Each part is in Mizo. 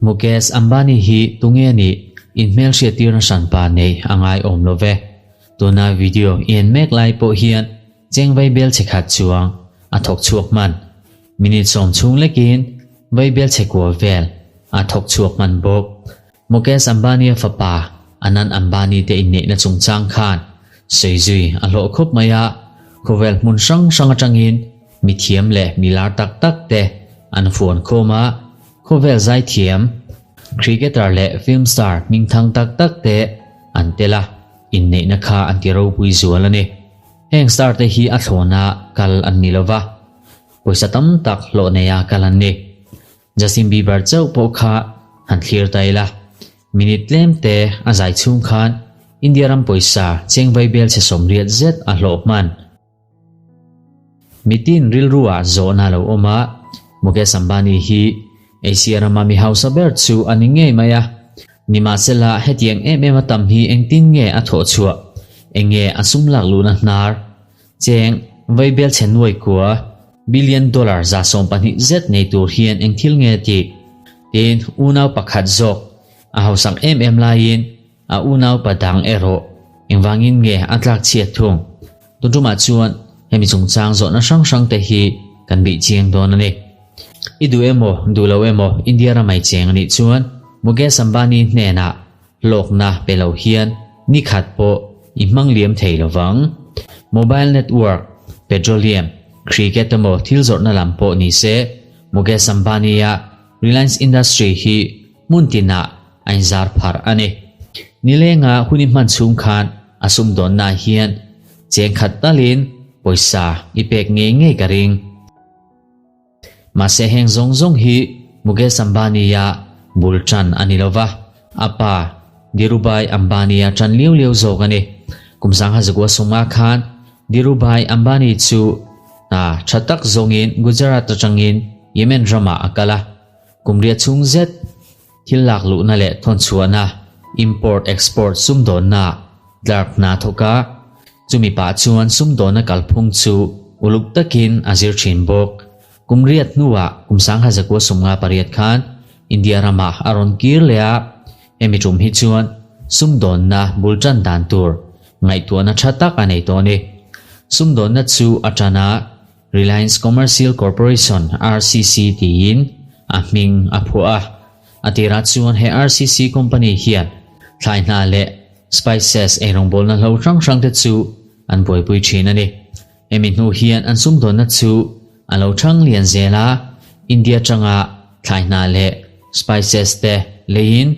Mukesh Ambani hi tunge a nih inhmelhriattirna hranpa nei a ngai awm lo ve. Tuna video i en mek lai pawh hian cheng vaibel chhe khat chuang a thawk chhuak hman. Minute sawm chhung lekin vaibel chhe kua vel a thawk chhuak hman bawk. Mukesh Ambani-a fapa Anand Ambani te inneihna chungchang khan sawi zui a hlawh khawp mai a, khawvel hmun hrang hrang atangin mithiam leh milar tak tak te an fuan khawm a, khawvel zaithiam, cricketer leh film star hmingthang tak tak te an tel a, inneihna kha an ti ropui zual a ni. Heng star te hi a thlawna kal an ni lova, pawisa tam tak hlawh neia kal an ni. Justin Bieber chauh pawh kha han thlir ta ila, minute tlem te a zai chhung khan India ram pawisa cheng vaibel chhe 80 zet a hlawh hman. Mitin rilru ah zawhna a lo awm a, Mukesh Ambani hi Asia rama mi hausa ber chu a ni ngei mai a. Nimahsela hetiang em em a tam hi engtin nge a thawh chhuah? Enge a sum lak luhna hnar? Cheng, vaibel chhe nuai kua, billion dollar 12 zet nei tur hian eng thil nge tih? Tin, unau pakhat zawk a hausak em em laiin a unau pa dang erawh engvangin nge a tlak chhiat thung? Tun tumah chuan hemi chungchang zawhna hrang hrang te hi kan bih chiang dawn a ni. I duh emaw, duh lo emaw India ramai cheng a nih chuan Mukesh Ambani hnenah Hlawkna pe lo hian ni khat pawh i hmang liam thei lo vang. Mobile network, petroleum, cricket emaw thil zawrhna lam pawh ni se, Mukesh Ambani-a Reliance Industry hi hmun tinah a inzar pharh a ni. Nilenga hun i hman chhung khan a sumdawnnaah hian cheng khat talin pawisa i pek ngei ngei ka ring. Mahse heng zawng zawng hi Mukesh Ambani-a bul tan a ni lo va, a pa Dhirubhai Ambani-a tan liau liau zawk a ni. Kum 1900 sawmnga khan Dhirubhai Ambani chu hna tha tak zawngin Gujarat atangin Yemen ramah a kal a. Kum riat chhung zet thil lak luhna leh thawnchhuahna, import-export, sumdawnna clerk hna thawk a, Chumi pah chuan sumdawna kalphung chu uluk takin a zir thin bawk. Kum riat hnuah kum 1958 khan India ramah a rawn kir leh a, hemi tum hi chuan sumdawnna bul tan dan tur ngaihtuahna tha tak a nei tawh a ni. Sumdawnna chu a tan a, Reliance Commercial Corporation, RCC, tiin a hming a phuah a. A tirah chuan he RCC company hian thlai hna leh Spices eirawngbawlna hlo hrang hrang te chu an buaipui thin a ni. Hemi hnu hian an sumdawnna chu a lo thang lian zel a, India tanga thlai hna leh spices te leiin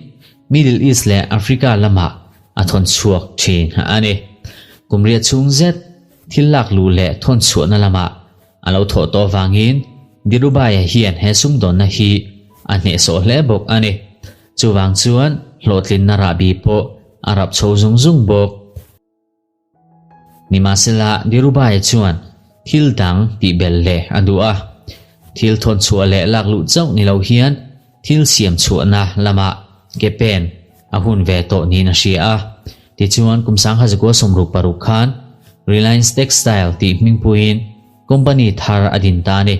Middle East leh Africa lamah a thawn chhuak thin a ni. Kum riat chhung zet thil lak luh leh thawn chhuahna lamah a lo thawh tawh avangin Dhirubhai-a hian he sumdawnna hi a hnehsawh hle bawk a ni. Chuvang chuan hlawhtlinna rahbi pawh a rap chho zung zung bawk. Nimahsela, Dhirubhai chuan thil dang tih belh leh a duh a. Thil thawn chhuah leh lak luh chauh ni lo hian thil siam chhuahna lamah ke pen a hun ve tawh niin a hria a. Tichuan, kum 1966 khan Reliance Textile tih hmingpuiin company thar a din ta a ni.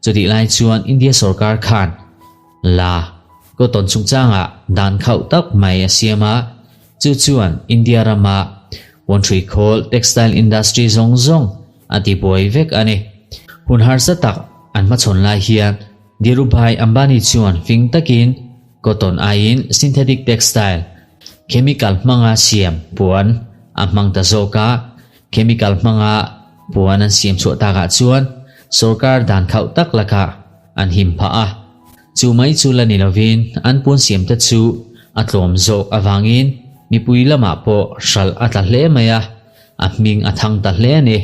Chutih lai chuan India sorkar khan La, cotton chungchangah dan khauh tak mai a siam a, chu chuan India rama puanhrui khawl textile industry zawng zawng a ti buai vek a ni. Hun harsa tak an hmachhawn lai hian Dhirubhai Ambani chuan fing takin cotton aiin synthetic textile, chemical hmanga siam puan a hmang ta zawk a, chemical hmanga puan an siam chhuah takah chuan sorkar dan khauh tak lakah an him phah a. Chu mai chu la ni lovin an puan siamte chu a tlawm zawk avangin mipui lamah pawh hralh a tla hle mai a, a hming a thang ta hle a ni.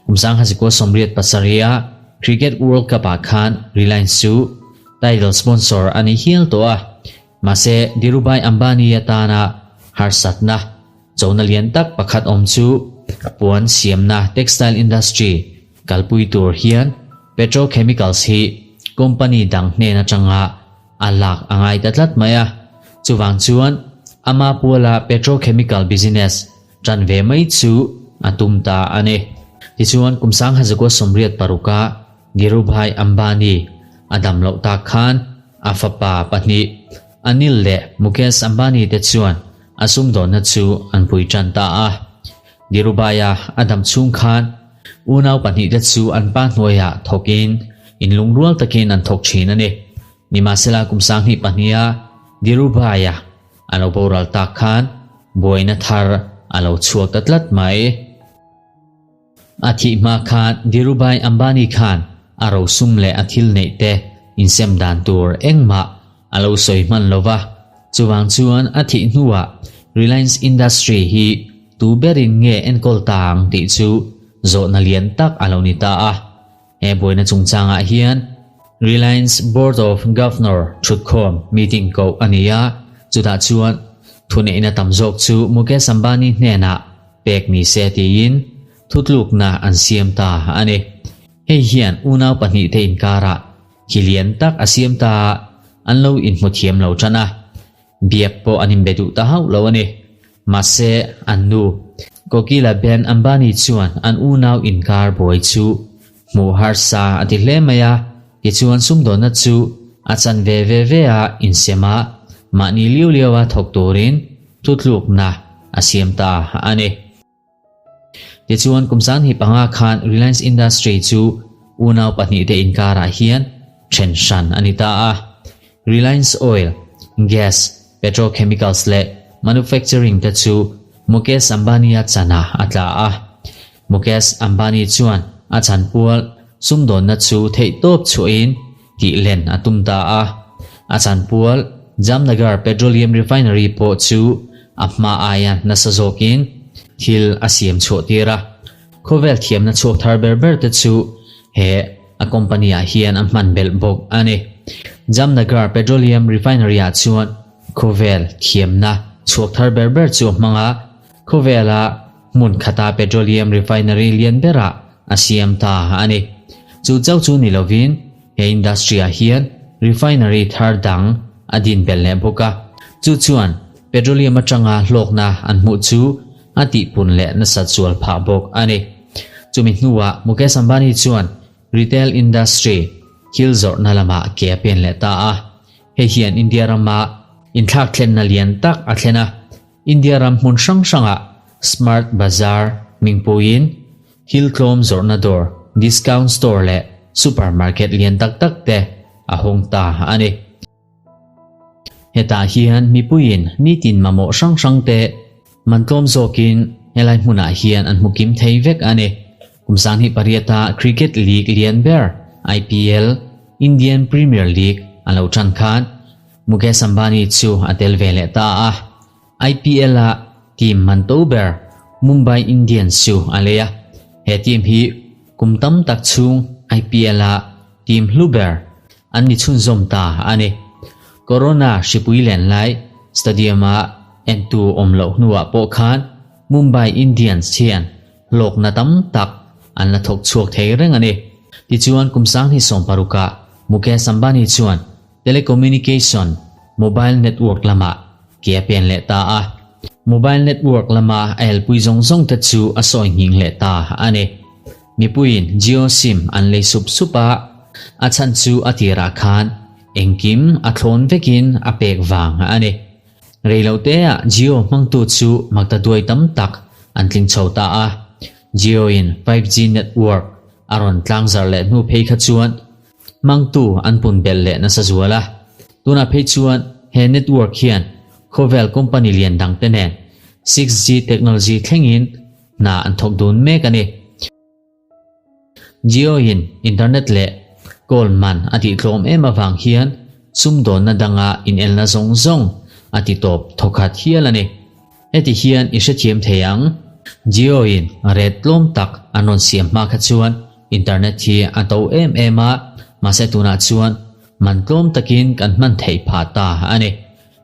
Kum 1987 a Cricket World Cup ah khan Reliance chu title sponsor a ni hial tawh a, mahse Dhirubhai Ambani atana harsatna chona lian tak pakhat awm chu puan siamna textile industry Kalpui tur hian petrochemicals hi company dang hnen atanga a lak a ngai ta tlat mai a, chuvang chuan ama puala petrochemical business tan ve mai chu a tum ta a ni. Tichuan kum 1986 a. Dhirubhai Ambani a dam loh tak khan a fapa pahnih Anil leh Mukesh Ambani te chuan a sumdawnna chu an pui tan ta a. Dhirubhai-a a dam chhung khan unau pahnihte chu an pa hnuaiah thawkin inlungrual takin an thawk thin a ni. Nimahsela kum 2002-a Dhirubhai-a a lo boral tak khan buaina thar a lo chhuak ta tlat mai. A thih hma khan Dhirubhai Ambani khan a rosum leh a thil neih te insem dan tur engmah a lo sawi hman lo va, chuvang chuan a thih hnuah Reliance Industry hi tu berin nge enkawl ta ang tih chu zawhna lian tak a lo ni ta a. He buaina chungchangah hian Reliance Board of Governor thutkhawm meeting koh a ni a, chutah chuan thuneihna tam zawk chu Mukesh Ambani hnenah pek ni se tiin thutlukna an siam ta a ni. Hei hian unau pahnihte inkarah khi lian tak a siam ta a, an lo inhmu thiam lo tan a. Biak pawh an inbe duh ta hauh lo a ni. Mahse, an nu, Kokila Ben Ambani chuan an unau inkar buai chu hmuh harsa a ti hle mai a, tichuan sumdawnna chu a chan ve ve ve a insem a, mahni liu liaua thawk turin thutlukna a siam ta a ni. Tichuan, kum 25 khan Reliance Industry chu unau pahnihte inkarah hian then hran a ni ta a. Reliance Oil, Gas, Petrochemicals leh Manufacturing te chu Mukesh Ambani-a chanah a tla a. Mukesh Ambani chuan a chanpual sumdawnna chu theihtawp chhuahin tih len a tum ta a. A chanpual Jamnagar Petroleum Refinery pawh chu a hma aia nasa zawkin thil a siam chhuah tir a. Khawvel thiamna chhuak thar ber ber te chu he a company ah hian a hman belh bawk a ni. Jamnagar Petroleum Refinery ah chuan khawvel thiamna chhuak thar ber ber chu a hmang a, khawvela hmun khata petroleum refinery lian berah a siam ta a ni. Chu chauh chu ni lovin he industry ah hian refinery thar dang a din belh leh bawk a. Chu chuan petroleum atanga hlawkna an hmuh chu a tihpun leh nasat zual phah bawk a ni. Chumi hnuah Mukesh Ambani chuan retail industry thil zawrhna lamah ke a pen leh ta a. Hei hian India rama inthlak thlenna lian tak a thlen a. India ram hmun hrang hrangah Smart Bazaar hmingpuiin thil tlawm zawrhna dawr, discount store leh supermarket lian tak tak te a hawng ta a ni. Hetah hian mipuiin nitin mamawh hrang hrang te man tlawm zawkin helai hmunah hian an hmu kim thei vek a ni. Kum 28-a Cricket League lian ber IPL, Indian Premier League, a lo tan khan Mukesh Ambani chu a tel ve leh ta a, IPL-a team man to ber Mumbai Indians chu a lei a. He team hi kum tam tak chhung IPL-a team hlu ber an ni chhunzawm ta a ni. Corona hripui len lai stadium-a entu awm loh hnuah pawh khan Mumbai Indians hian hlawkna tam tak an la thawk chhuak thei reng a ni. Tichuan kum 2016-ah Mukesh Ambani chuan Telecommunication, mobile network lamah ke a pen leh ta a. Mobile network lama a elpui zawng zawng te chu a sawi nghing leh ta a ni. Mipuiin Jio sim an lei sup sup a, a chhan chu a tirah khan engkim a thlawn vekin a pek vang a ni. Reiloteah Jio hmangtu chu maktaduai tam tak an tling chho ta a. Jio-in 5G network a rawn tlangzar leh hnu phei kha chuan Hmangtu an pun belh leh nasa zual a, tunah phei chuan he network hian khawvel company lian dangte nen 6G technology thlengin hna an thawk dun mek a ni. Jio-in internet leh call man a tihtlawm em avang hian sumdawnna danga inelna zawng zawng a titawp thawkhat hial a ni. Heti hian i hrethiam thei ang. Jio-in rate tlawm tak an rawn siam hma kha chuan internet hi a to em em a, mahse tunah chuan man tlawm takin kan hman theih phah ta a ni.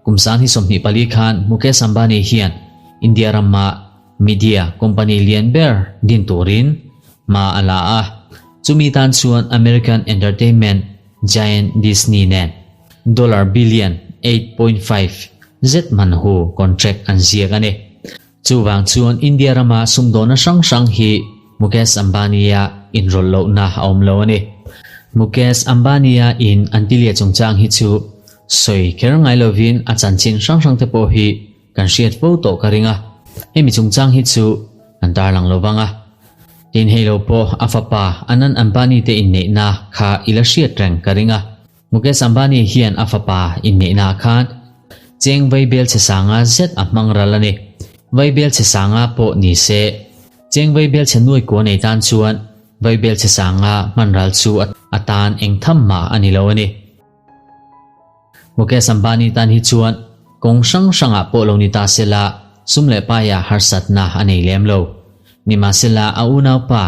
Kum 2024 khan Mukesh Ambani hian India rama media company lian ber din turin hma a la a, chumi tan chuan American entertainment giant Disney nen dollar billion 8.5 zet man hu contract an ziak a ni. Chuvang chuan India rama sumdawhna hrang hrang hi Mukesh Ambani-a inrawlh lohna a awm lo a ni. Mukesh Ambani-a in Antilia chungchang hi chu sawi kher ngai lovin a chanchin hrang hrang te pawh hi kan hriat fo tawh ka ring a, hemi chungchang hi chu kan tarlang lo vang a. Tin hei lo pawh a fapa Anand Ambani te inneihna kha i la hriat reng ka ring a. Mukesh Ambani hian a fapa inneihnaah khan cheng vaibel chhe sanga zet a hmang ral a ni. Vaibel chhe sanga pawh ni se, cheng vaibel chhe nuai kua nei tan chuan vaibel chhe sanga hman ral chu a tan eng tham mah a ni lo a ni. Mukesh Ambani tan hi chuan kawng hrang hrangah pawh lo ni ta sela sum leh paia harsatna a nei lem lo. Nimahsela a unaupa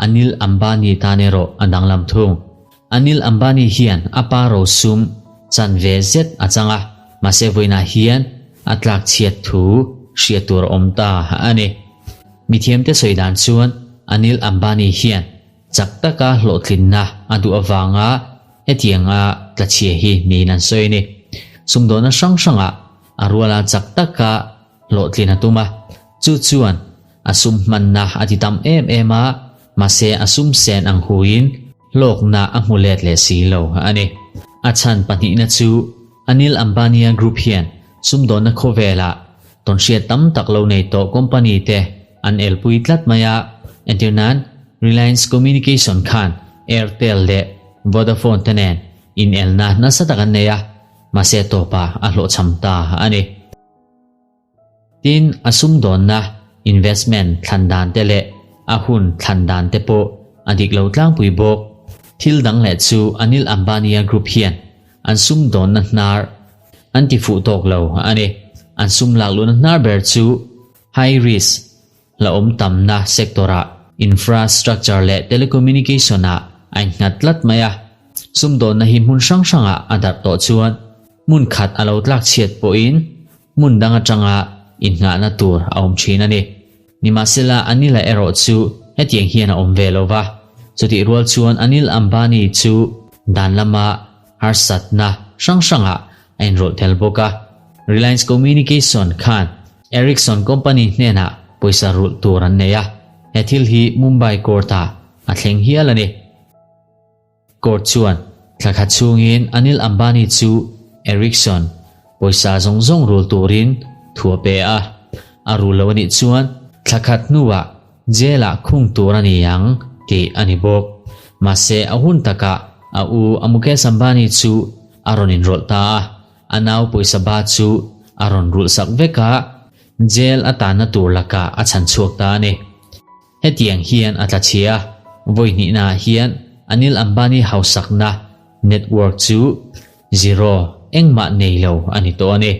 Anil Ambani tan erawh a danglam thung. Anil Ambani hian a pa rosum chan ve zet a chang a, mahse vawiinah hian a tlak chhiat thu hriat tur a awm ta a ni. Mithiamte sawi dan chuan Anil Ambani hian chak taka hlawhtlinna a duh avanga hetianga tla chhia hi niin an sawi a ni. Sumdawhna hrang hrangah a ruala chak taka hlawhtlin a tum a, chu chuan a sum hmanna a ti tam em em a, mahse a sum sen ang huin hlawkna a hmu let leh si lo a ni. A chhan pahnihna chu Anil Ambani-a group hian sumdawnna khawvelah tawnhriat tam tak lo nei tawh company te an elpui tlat mai a, entirnan Reliance Communication khan Airtel leh Vodafone te nen inelna nasa tak an nei a, mahse tawpah a hlawhchham ta a ni. Tin, a sumdawnna, investment, thlan dan te leh a hun thlan dan te pawh a dik lo tlangpui bawk. Thil dang leh chu Anil Ambani-a group hian an sumdawnna hnar an ti fuh tawk lo a ni. An sum lak luhna hnar ber chu high risk, hlauhawm tamna sector-ah, infrastructure leh telecommunication-ah a innghat tlat mai a. Sumdawnna hi hmun hrang hrangah a darh tawh chuan hmun khat a lo tlak chhiat pawhin hmun dang atanga innghahna tur a awm thin a ni. Nimahsela Anil-a erawh chu hetiang hian a awm ve lo va, chutih rual chuan Anil Ambani chu dan lama harsatna hrang hrangah a inrawlh tel bawk a. Reliance Communication khan Ericsson company hnenah pawisa rulh tur an nei a, he thil hi Mumbai court-ah a thleng hial a ni. Court chuan thla khat chhungin Anil Ambani chu Ericsson pawisa zawng zawng rul turin thu a pe a, a rul lo a nih chuan thla khat hnuah jail-ah khung tur a ni ang tih a ni bawk. Mahse a hun takah a u a Mukesh Ambani chu a rawn inrawlh ta a, a nau pawisa ba chu a rawn rulh sak vek a, jail a tanna tur lakah a chhan chhuak ta a ni. Hetiang hian a tla chhia a, vawi hnihnaah hian Anil Ambani hausakna network chu zero engmah nei lo a ni tawh a ni.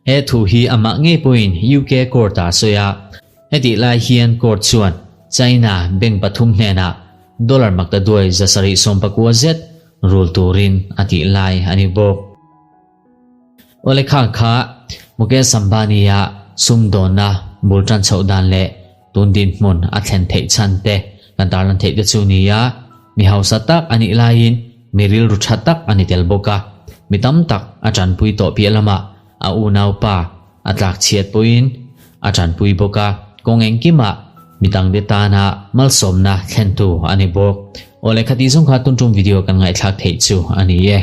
He thu hi amah ngei pawhin UK court-ah a sawi a, hetih lai hian court chuan China bank pathum hnenah dollar maktaduai 790 zet rul turin a tih lai a ni bawk. Awle kha kha Mukesh Ambani-a sumdawnna bul tan chhoh dan leh tun dinhmun a thlen theih chhan te kan tarlan theih te chu ni a, mi hausa tak a nih laiin mi rilru tha tak a ni tel bawk a, mi tam tak a tanpui tawh piah lamah a unaupa a tlak chhiat pawhin a tanpui bawk a, kawng engkimah mi dangte tana malsawmna thlentu a ni bawk. Awle khati zawng kha tun tum video kan ngaihthlak theih chu a ni e.